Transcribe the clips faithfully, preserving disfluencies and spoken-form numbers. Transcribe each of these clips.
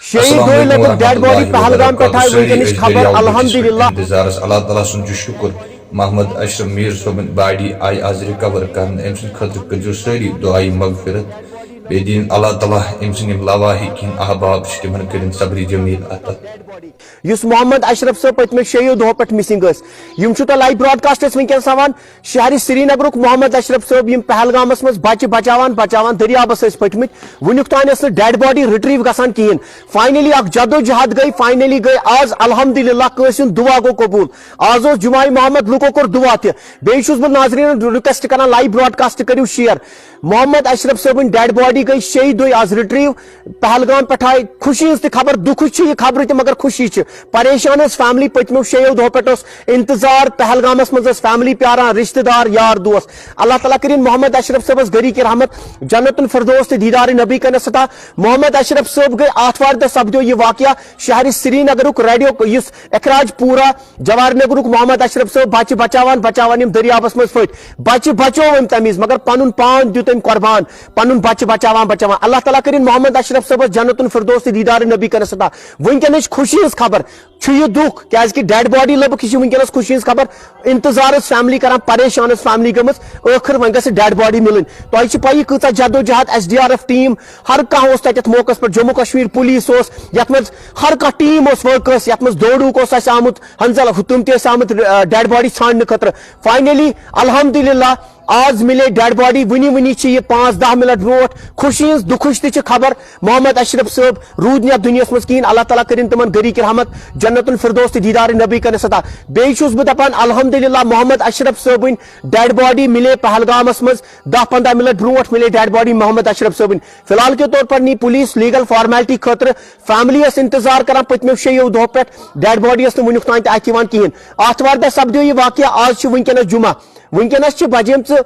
شیٚیہِ دۄہہِ لٔبٕکھ dead body Pahalgam پٮ۪ٹھ آیہِ وٕنکیٚنٕچ خبر، الحمدللہ۔ اللہ تعالیٰ سُنٛد چھُ شُکُر، محمد اشرف میر صٲبٕنۍ باڈی آیہِ آز رِکور کرنہٕ، أمۍ سٕنٛدِ خٲطرٕ کٔرۍزیو سٲری دُعایہِ مغفرت۔ بیٚیہِ دِیِن اللہ تعالیٰ أمۍ سٕنٛدۍ یِم لواحق یِم احباب چھِ تِمن کٔرِن صبرِ جمیل عطا۔ یُس محمد اشرف صٲب پٔتمہِ شیٚیو دۄہو پٮ۪ٹھ مسنگ ٲسۍ، یِم چھِو تۄہہِ لایو براڈکاسٹ أسۍ وٕنکیٚنس ہاوان۔ شہرِ سرینگرُک محمد اشرف صٲب، یِم پہلگامس منٛز بچہِ بچاوان بچاوان دٔریابس ٲسۍ پٔٹھۍ مٕتۍ، وُنیُک تام ٲس نہٕ ڈیڈ باڈی رِٹریٖو گژھان کِہینۍ۔ فاینلی اکھ جدوجہد گٔے، فاینلی گٔے آز الحمدللہ کٲنٛسہِ ہُنٛد دُعا گوٚو قبوٗل۔ آز اوس جمعہ محمد، لُکو کوٚر دُعا تہِ۔ بیٚیہِ چھُس بہٕ ناظریٖنن رِکویسٹ کران، لایو براڈکاسٹ کٔرِو شیئر۔ محمد اشرف صٲبٕنۍ ڈیڈ باڈی گٔے شیٚیہِ دۄہہِ آز رِٹریٖو۔ پہلگام پٮ۪ٹھ آیہِ خوشی ہٕنٛز تہِ خبر، دُکھٕچ چھِ یہِ خبرٕ تہِ مگر خوشی چھِ۔ پریشان ٲس فیملی، پٔتمیو شیٚیو دۄہو پٮ۪ٹھ اوس انتظار، پہلگامس منٛز ٲس فیملی پیاران، رشتہٕ دار، یار دوس۔ اللہ تعالیٰ کٔرِن محمد اشرف صٲبس گری کی رحمت، جنت الفردوس تہٕ دیدار نبی کَنٮ۪تھ ستا۔ محمد اشرف صٲب گٔے آتھوارِ دۄہ سپدیو یہِ واقعہ شہرِ سرینگرُک ریڈیو یُس اخراج پورہ جوار نگرُک محمد اشرف صٲب بچہِ بچاوان بچاوان یِم دٔریابس منٛز پھٔٹۍ۔ بچہِ بچوو أمۍ تَمہِ وِزِ، مگر پنُن پان دیُت أمۍ قربان، پنُن بچہِ بچاوان بچاوان۔ اللہ تعالیٰ کٔرِن محمد اشرف صٲبس جنت الفردوس تہٕ دیدار نبی کَنٮ۪تھ ستا۔ وٕنکیٚنٕچ خوشی ہٕنٛز خبر چھُ یہِ دُکھ، کیازِ کہِ ڈیڈ باڈی لٔبٕکھ، یہِ چھِ وٕنکیٚنس خوشی ہٕنٛز خبر۔ انتظار ٲس فیملی کران، پریشان ٲس فیملی گٔمٕژ، ٲخر وۄنۍ گژھِ ڈیڈ باڈی مِلٕنۍ۔ تۄہہِ چھِ پَیی کۭژاہ جدوجہد، S D R F team, ہر کانٛہہ اوس تَتٮ۪تھ موقعس پٮ۪ٹھ، جموں کشمیر پُلیٖس اوس، یَتھ منٛز ہر کانٛہہ ٹیٖم اوس ؤرکٲرٕس، یَتھ منٛز دوڈوٗک اوس اَسہِ آمُت، حنزل ہُہ تِم تہِ ٲسۍ آمٕتۍ، آ، ڈیڈ باڈی ژھانڈنہٕ خٲطرٕ۔ فاینلی الحمدللہ آز مِلے ڈیڈ باڈی، وٕنی وٕنی چھِ یہِ پانٛژھ دَہ منٹ برونٛٹھ۔ خوشی ہٕنٛز دُکھٕچ تہِ چھِ خبر، محمد اشرف صٲب روٗدۍ نہٕ یَتھ دُنیاہَس منٛز کِہیٖنۍ، اللہ تعالیٰ کٔرِن تِمن گری کی رحمت، جنت الفردوس تہٕ دیدار نبی کَنٮ۪تھ ستا۔ بیٚیہِ چھُس بہٕ دَپان الحمدللہ محمد اشرف صٲبٕنۍ ڈیڈ باڈی مِلے پہلگامَس منٛز دَہ پنٛداہ منٹ برونٛٹھ مِلے ڈیڈ باڈی محمد اشرف صٲبٕنۍ۔ فی الحال کے طور پر نی پُلیٖس لیگل فارمیلٹی خٲطرٕ۔ فیملی ٲس انتظار کران پٔتمیو شیٚیو دۄہو پٮ۪ٹھ، ڈیڈ باڈی ٲس نہٕ وٕنیُک تام تہِ اَتھِ یِوان کِہیٖنۍ۔ آتھوارِ دۄہ سپدیو یہِ واقعہ، آز چھِ وٕنکیٚنس جمعہ، وٕنکیٚنس چھِ بجیمژٕ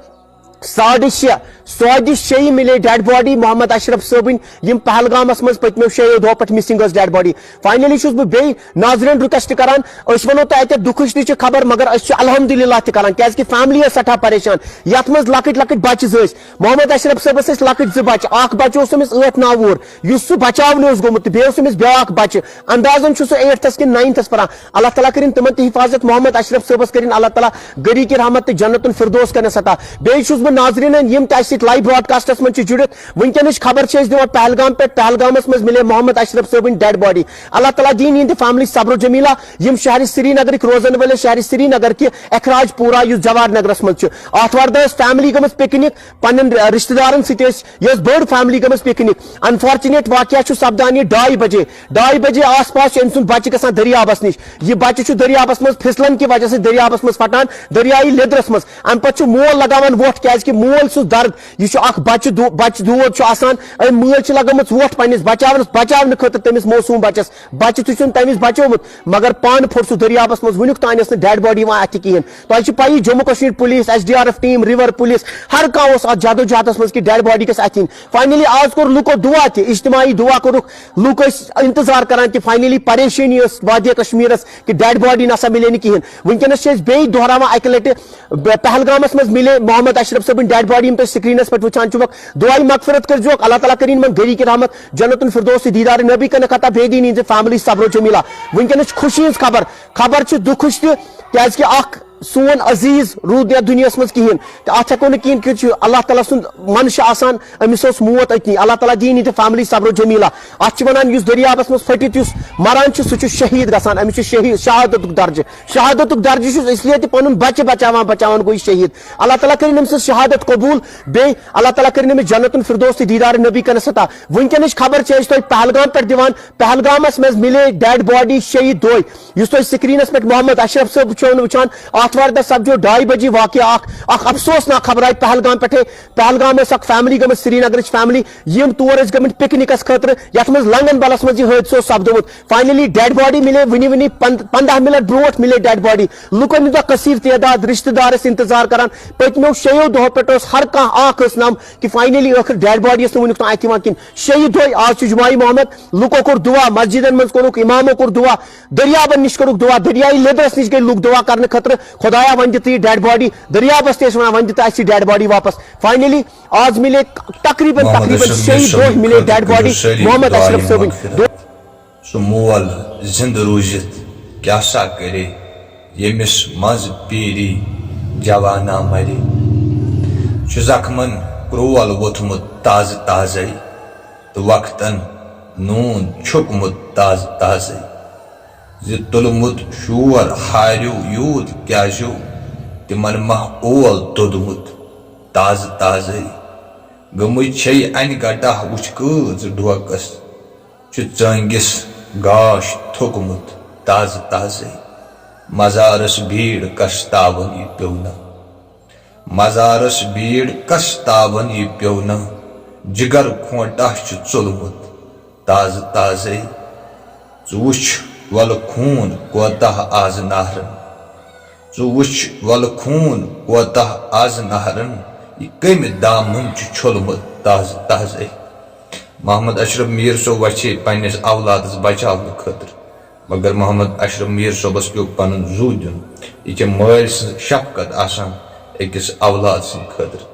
ساڑٕ شےٚ۔ سوادِ شیٚیہِ مِلے ڈیڈ باڈی محمد اشرف صٲبٕنۍ، یِم پہلگامس منٛز پٔتمیو شیٚیو دۄہو پٮ۪ٹھ مسنگ ٲس ڈیڈ باڈی۔ فاینلی چھُس بہٕ بیٚیہِ ناظرین رِکویسٹ کران، أسۍ وَنو تۄہہِ اَتٮ۪تھ دُکھٕچ تہِ چھِ خبر، مگر أسۍ چھِ الحمدللہ تہِ کران، کیازِ کہِ فیملی ٲس سٮ۪ٹھاہ پریشان۔ یَتھ منٛز لۄکٕٹۍ لۄکٕٹۍ بچہِ زٕ ٲسۍ۔ محمد اشرف صٲبس ٲسۍ لۄکٕٹۍ زٕ بچہِ، اکھ بچہِ اوس تٔمِس ٲٹھ نَو وُہُر، یُس سُہ بچاونہٕ اوس گوٚمُت، تہٕ بیٚیہِ اوس تٔمِس بیٛاکھ بچہِ، اندازن چھُ سُہ ایٹتھس کِنہٕ ناینتھس پران۔ اللہ تعالیٰ کٔرِن تِمن تہِ حفاظت، محمد اشرف صٲبس کٔرِن اللہ تعالیٰ گری کی رحمت تہٕ جنت الفردوس کَنٮ۪تھ ستا۔ بیٚیہِ چھُس بہٕ ناظریٖنن، یِم تہِ اَسہِ سۭتۍ لایو براڈکاسٹس منٛز چھِ جُڑِتھ، وٕنکیٚنٕچ خبر چھِ أسۍ دِوان پہلگام پٮ۪ٹھ، پہلگامس منٛز مِلے محمد اشرف صٲبٕنۍ ڈیڈ باڈی۔ اللہ تعالیٰ دِیِن یِہنٛدِ فیملی صبر و جمیلہ، یِم شہرِ سرینگرٕکۍ روزن وٲلۍ، شہرِ سرینگر کہِ اخراج پورہ یُس جوار نگرس منٛز چھُ۔ آتھوار دۄہ ٲس فیملی گٔمٕژ پکنک، پننٮ۪ن رشتہٕ دارن سۭتۍ ٲسۍ، یہِ ٲس بٔڑ فیملی گٔمٕژ پکنک۔ انفارچُنیٹ واقعہ چھُ سپدان یہِ ڈاے بجے، ڈاے بجے آس پاس چھُ أمۍ سُنٛد بچہِ گژھان دٔریابس نِش۔ یہِ بچہِ چھُ دٔریابس منٛز پھسلن کہِ وجہ سۭتۍ دٔریابس منٛز پھٹان، دٔریایہِ لیٚدرس منٛز۔ امہِ پتہٕ چھُ مول لگاوان وۄٹھ، کیازِ کہِ مول سُنٛد درد، یہِ چھُ اکھ بچہِ دو-، بچہِ دود چھُ آسان۔ أمۍ مٲلۍ چھِ لگٲومٕژ وۄٹھ پننِس بچاونس، بچاونہٕ خٲطرٕ تٔمِس معصوم بچس۔ بچہِ تہِ چھُنہٕ تمہِ وِزِ بچومُت، مگر پانہٕ پھوٚٹ سُہ دٔریابس منٛز۔ وُنیُک تام ٲس نہٕ ڈیڈ باڈی یِوان اتھِ کِہینۍ۔ تۄہہِ چھِ پَیی، Jammu Kashmir police, S D R F team, river police, ہر کانٛہہ اوس اتھ جدوجہدس منٛز کہِ ڈیڈ باڈی گژھِ اتھِ یِنۍ۔ فاینلی آز کوٚر لُکو دُعا تہِ، اجتماعی دُعا کوٚرُکھ، لُکھ ٲسۍ انتظار کران کہِ فاینلی پریشٲنی ٲس وادی کشمیرس کہِ ڈیڈ باڈی نسا مِلے نہٕ کِہینۍ۔ وٕنکیٚنس چھِ أسۍ بیٚیہِ دۄہراوان اکہِ لٹہِ، ب-، پہلگامس منٛز مِلے محمد اشرف صٲبٕنۍ ڈیڈ باڈی، یِم تۄہہِ سکرینس پٮ۪ٹھ وٕچھان چھِوکھ۔ دُعایہِ مغفرت کٔرۍزیوکھ، اللہ تعالیٰ کٔرِنۍ یِمن گری کی رحمت، جنت الفردوس تہٕ دیدار نبی کَنٮ۪تھ ستا۔ بیٚیہِ دِیِن یِہنٛزِ فیملی صبر و جمیلہ۔ وٕنکیٚنس چھِ خوشی ہٕنٛز خبر، خبر چھِ دُکھٕچ تہِ، کیازِ کہِ اکھ سون عزیز روٗد نہٕ یتھ دُنیاہس منٛز کِہینۍ۔ تہٕ اتھ ہٮ۪کو نہٕ کِہینۍ کٔرِتھ، چھُ اللہ تعالیٰ سُنٛد منشہٕ آسان، أمِس اوس موت أتنی۔ اللہ تعالیٰ دِیِن یِہنٛدِ فیملی صبر و جمیلہ۔ اتھ چھِ ونان یُس دٔریابس منٛز پھٔٹِتھ یُس مران چھُ، سُہ چھُ شہیٖد گژھان، أمِس چھُ شہیٖد شہادتُک درجہٕ۔ شہادتُک درجہٕ چھُس اس لیے تہِ پنُن بچہِ بچاوان بچاوان گوٚو یہِ شہیٖد۔ اللہ تعالیٰ کٔرِن أمۍ سٕنٛز شہادت قبوٗل۔ بیٚیہِ اللہ تعالیٰ کٔرِن أمِس جنت الفردوس تہٕ دیدار نبی کَنٮ۪تھ ستا۔ وٕنکیٚنٕچ خبر چھِ أسۍ تۄہہِ پہلگام پٮ۪ٹھ دِوان۔ پہلگامس منٛز مِلے ڈیڈ باڈی شیٚیہِ دۄہہِ۔ یُس تُہۍ سکرینس پٮ۪ٹھ محمد اشرف صٲب چھِو وٕچھان، آتھوارِ دۄہ سپدیو ڈاے بجے واقعہ اکھ، اکھ افسوسناک خبر آیہِ پہلگام پٮ۪ٹھے۔ پہلگام ٲس اکھ فیملی گٔمٕژ، سرینگرٕچ فیملی، یِم تور ٲسۍ گٔمٕتۍ پکنکس خٲطرٕ، یتھ منٛز لنگن بلس منٛز یہِ حٲدثہٕ اوس سپدومُت۔ فاینلی ڈیڈ باڈی مِلے وٕنی وٕنی پن-، پنٛداہ منٹ برونٛٹھ مِلے ڈیڈ باڈی۔ لُکن ہُنٛد اکھ کثیر تعداد، رشتہٕ دار ٲسۍ انتظار کران۔ پٔتمیو شیٚیو دۄہو پٮ۪ٹھ اوس ہر کانٛہہ آنکھ ٲس نم کہِ فاینلی ٲخر ڈیڈ باڈی ٲس نہٕ وٕنیُک تام اتھِ یِوان کِہینۍ۔ شیٚیہِ دۄہہِ آز چھُ جمعہ محمد، لُکو کوٚر دُعا، مسجدن منٛز کوٚرُکھ، امامو کوٚر دُعا، دٔریابن نِش کوٚرُکھ دُعا، دٔریایہِ لیٚدرس نِش گٔے لُکھ دُعا کرنہٕ خٲطرٕ، خۄدایا وۄنۍ دِ تہٕ یہِ ڈیڈ باڈی دٔریابس تہِ ٲسۍ ونان، وۄنۍ دِ تہٕ اَسہِ یہِ ڈیڈ باڈی واپس۔ فاینلی آز مِلے تقریباً، محمد تقریباً اشرف شیٚیہِ میر دۄہہِ صٲبٕنۍ مِلے خٲطرٕ ڈیڈ کٔرِو باڈی سٲری محمد دُعا اشرف یِم صٲبٕنۍ۔ مغفرت۔ سُہ مول زِندٕ روٗزِتھ کیٛاہ سا کرے، ییٚمِس منٛز پیٖری جوانا مرے۔ چھُ زخمن کرٛول ووٚتھمُت تازٕ تازَے، تہٕ وقتن نوٗن چھوٚکمُت تازٕ تازَے۔ زِ تُلمُت شور ہاریو یوٗت کیٛازِو، تِمن ما اول توٚدمُت تازٕ تازَے۔ گٔمٕژ چھے انہِ گٹاہ وٕچھ کۭژ ڈوکس، چھُ ژٲنٛگِس گاش تھوٚکمُت تازٕ تازَے۔ مزارس بیٖڑ کس تاون یہِ پیوٚو نہ، مزارس بیٖڑ کس تاون یہِ پیوٚو نہ، جگر کھونٹا چھُ ژوٚلمُت تازٕ تازَے۔ ژٕ وٕچھ وَلہٕ خوٗن کوتاہ آز نہرن، ژٕ وٕچھ وَلہٕ خوٗن کوتاہ آز نہرن، یہِ کٔمۍ دامن چھُ چھوٚلمُت تازٕ تازَے۔ محمد اشرف میٖر صٲب وَچھے پننِس اولادس بچاونہٕ خٲطرٕ، مگر محمد اشرف میٖر صٲبس پیوٚو پنُن زُو دیُن۔ یہِ چھےٚ مٲلۍ سٕنٛز شفقت آسان أکِس اولاد سٕنٛدِ خٲطرٕ۔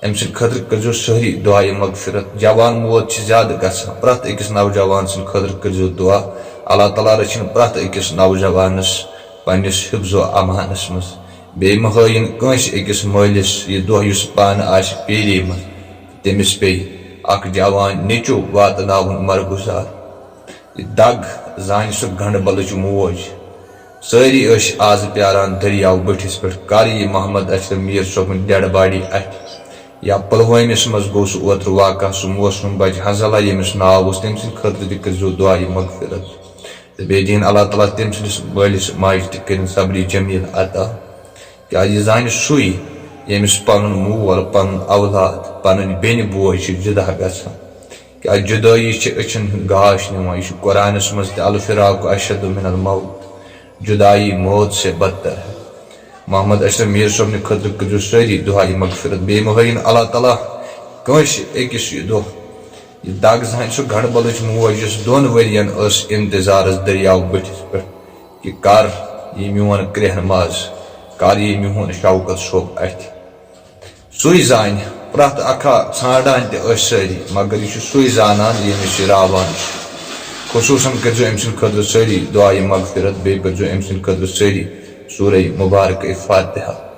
أمۍ سٕنٛدِ خٲطرٕ کٔرۍزیو سٲری دُعایہِ مغفرت۔ جوان موت چھِ زیادٕ گژھان۔ پرٛٮ۪تھ أکِس نوجوان سٕنٛدِ خٲطرٕ کٔرۍزیو دُعا۔ اللہ تعالیٰ رٔچھِن پرٛٮ۪تھ أکِس نوجوانس پننِس حفظ و امانس منٛز۔ بیٚیہِ مہ ہٲیِن کٲنٛسہِ أکِس مٲلِس یہِ دۄہ یُس پانہٕ آسہِ پیٖری منٛز۔ تٔمِس پیٚیہِ اکھ جوان نیٚچو واتناوُن مرگُزار۔ یہِ دگ زانہِ سُہ گنڈبلٕچ موج۔ سٲری ٲسۍ آز پیاران دٔریاو بٔٹھِس پٮ۪ٹھ، کر یی محمد اشرف میٖر صٲبُن ڈیڈ باڈی اَتھِ۔ یا پُلوٲمِس منٛز گوٚو سُہ اوترٕ واقعہ، سُہ موسوٗم بچہِ حنزلہ، ییٚمِس ناو اوس، تٔمۍ سٕنٛدِ خٲطرٕ تہِ کٔرۍزیو دُعایہِ مغفرت۔ تہٕ بیٚیہِ دِیِن اللہ تعالیٰ تٔمۍ سٕنٛدِس مٲلِس ماجہِ تہِ کٔرِن صبرِ جمیٖل عطا۔ کیٛازِ یہِ زانہِ سُے، ییٚمِس پنُن مول، پنُن اولاد، پنٕنۍ بیٚنہِ بوے چھِ جدا گژھان۔ کیٛازِ جدٲیی چھِ أچھن ہُنٛد گاش نِوان۔ یہِ چھُ قرآنس منٛز تہِ، الفراق اشد من الموت، جدائی موت سے بدتر ہے۔ محمد اشرف میٖر صٲبنہِ خٲطرٕ کٔرۍزیو سٲری دُعایہِ مغفرت۔ بیٚیہِ مہ ہٲیِن اللہ تعالیٰ کٲنٛسہِ أکِس یہِ دۄہ۔ یہِ دگ زانہِ سُہ گنڈبلٕچ موج، یُس دۄن ؤرین ٲس انتظارس دٔریاو بٔٹھِس پٮ۪ٹھ، کہِ کر یی میون کرٛیٚہن ماز، کر یی میون شوکت صٲب اَتھِ۔ سُے زانہِ، پرٛٮ۪تھ اکھا ژھانڈان تہِ ٲسۍ سٲری، مگر یہِ چھُ سُے زانان ییٚمِس یہِ راوان چھُ۔ خصوٗصن کٔرۍزیو أمۍ سٕنٛدِ خٲطرٕ سٲری دُعایہِ مغفرت، بیٚیہِ پٔرۍزیو أمۍ سٕنٛدِ خٲطرٕ سٲری سورہ مبارکہ فاتحہ۔